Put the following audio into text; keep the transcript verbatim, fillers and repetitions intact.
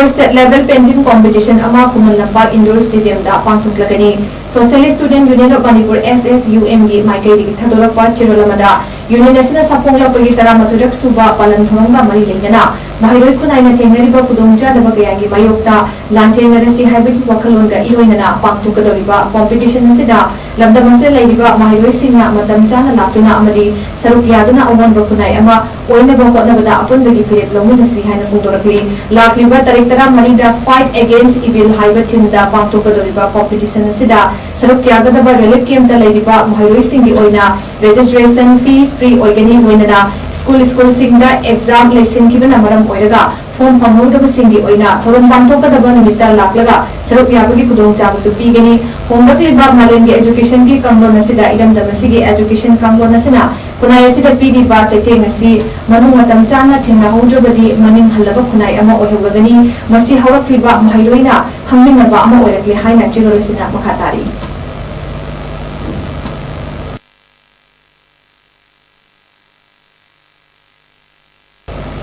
State Level Painting Competition ꯑꯃ Khuman Lampak Indoor Stadiumꯗ ꯄꯥꯡꯊꯣꯛꯂꯒꯅꯤ꯫ Socialist Student Union of Manipur, S S U M ꯒꯤ ꯃꯥꯏꯀꯩꯗꯒꯤ ꯊꯥꯗꯣꯔꯛꯄ ꯆꯦꯔꯣꯜ ꯑꯃꯗ, Union ꯑꯁꯤꯅ ꯁꯥꯐꯣꯡꯂꯛꯄꯒꯤ ꯇꯔꯥꯃꯥꯊꯣꯏꯔꯛ ꯁꯨꯕ ꯄꯥꯂꯟ ꯊꯧꯔꯝꯒ ꯃꯔꯤ ꯂꯩꯅꯅ ꯃꯍꯩꯔꯣꯏ ꯈꯨꯟꯅꯥꯏꯅ ꯊꯦꯡꯅꯔꯤꯕ ꯈꯨꯗꯣꯡꯆꯥꯗꯕ ꯀꯌꯥꯒꯤ ꯃꯥꯌꯣꯛꯇ ꯂꯥꯟꯊꯦꯡꯅꯔꯁꯤ ꯍꯥꯏꯕꯒꯤ ꯋꯥꯈꯜꯂꯣꯟꯒ ꯏꯔꯣꯏꯅꯅ ꯄꯥꯡꯊꯣꯛꯀꯗꯧꯔꯤꯕ competition ꯑꯁꯤꯗ ꯂꯝꯗꯝ ꯑꯁꯤꯗ ꯂꯩꯔꯤꯕ ꯃꯍꯩꯔꯣꯏꯁꯤꯡꯅ ꯃꯇꯝ ꯆꯥꯅ ꯂꯥꯛꯇꯨꯅ ꯑꯃꯗꯤ ꯁꯔꯨꯛ ꯌꯥꯗꯨꯅ ꯑꯑꯣꯟꯕ ꯈꯨꯟꯅꯥꯏ ꯑꯃ ꯑꯣꯏꯅꯕ ꯍꯣꯠꯅꯕꯗ ꯑꯄꯨꯟꯕꯒꯤ ꯐꯤꯔꯦꯞ ꯂꯧꯃꯤꯟꯅꯁꯤ ꯍꯥꯏꯅ ꯐꯣꯡꯗꯣꯔꯛꯂꯤ꯫ ꯂꯥꯛꯂꯤꯕ ꯇꯥꯔꯤꯛ ꯇꯔꯥꯃꯔꯤꯗ Fight Against Evil ꯍꯥꯏꯕ themeꯗ ꯄꯥꯡꯊꯣꯛꯀꯗꯧꯔꯤꯕ competition ꯑꯁꯤꯗ ꯁꯔꯨꯛ ꯌꯥꯒꯗꯕ relief campꯇ ꯂꯩꯔꯤꯕ ꯃꯍꯩꯔꯣꯏꯁꯤꯡꯒꯤ ꯑꯣꯏꯅ registration fees free ꯑꯣꯏꯒꯅꯤ꯫ ꯂꯣꯏꯅꯅ school schoolꯁꯤꯡꯗ exam ꯂꯩꯁꯤꯟꯈꯤꯕꯅ ꯃꯔꯝ ꯑꯣꯏꯔꯒ form ꯐꯪꯍꯧꯗꯕꯁꯤꯡꯒꯤ ꯑꯣꯏꯅ ꯊꯧꯔꯝ ꯄꯥꯡꯊꯣꯛꯀꯗꯕ ꯅꯨꯃꯤꯠꯇ ꯂꯥꯛꯂꯒ ꯁꯔꯨꯛ ꯌꯥꯕꯒꯤ ꯈꯨꯗꯣꯡꯆꯥꯕꯁꯨ ꯄꯤꯒꯅꯤ꯫ ꯍꯣꯡꯂꯛꯂꯤꯕ ꯃꯥꯂꯦꯝꯒꯤ educationꯒꯤ ꯀꯥꯡꯂꯣꯟ ꯑꯁꯤꯗ ꯏꯔꯝꯗꯝ ꯑꯁꯤꯒꯤ education ꯀꯥꯡꯂꯣꯟ ꯑꯁꯤꯅ ꯈꯨꯟꯅꯥꯏ ꯑꯁꯤꯗ ꯄꯤꯔꯤꯕ ꯆꯩꯊꯦꯡ ꯑꯁꯤ ꯃꯅꯨꯡ ꯃꯇꯝ ꯆꯥꯅ ꯊꯦꯡꯅꯍꯧꯗ꯭ꯔꯕꯗꯤ ꯃꯅꯤꯡ ꯍꯜꯂꯕ ꯈꯨꯟꯅꯥꯏ ꯑꯃ ꯑꯣꯏꯍꯧꯔꯒꯅꯤ꯫ ꯃꯁꯤ ꯍꯧꯔꯛꯂꯤꯕ ꯃꯍꯩꯔꯣꯏꯅ ꯈꯪꯃꯤꯟꯅꯕ ꯑꯃ ꯑꯣꯏꯔꯛꯂꯦ ꯍꯥꯏꯅ ꯆꯦꯔꯣꯜ ꯑꯁꯤꯅ ꯃꯈꯥ ꯇꯥꯔꯤ꯫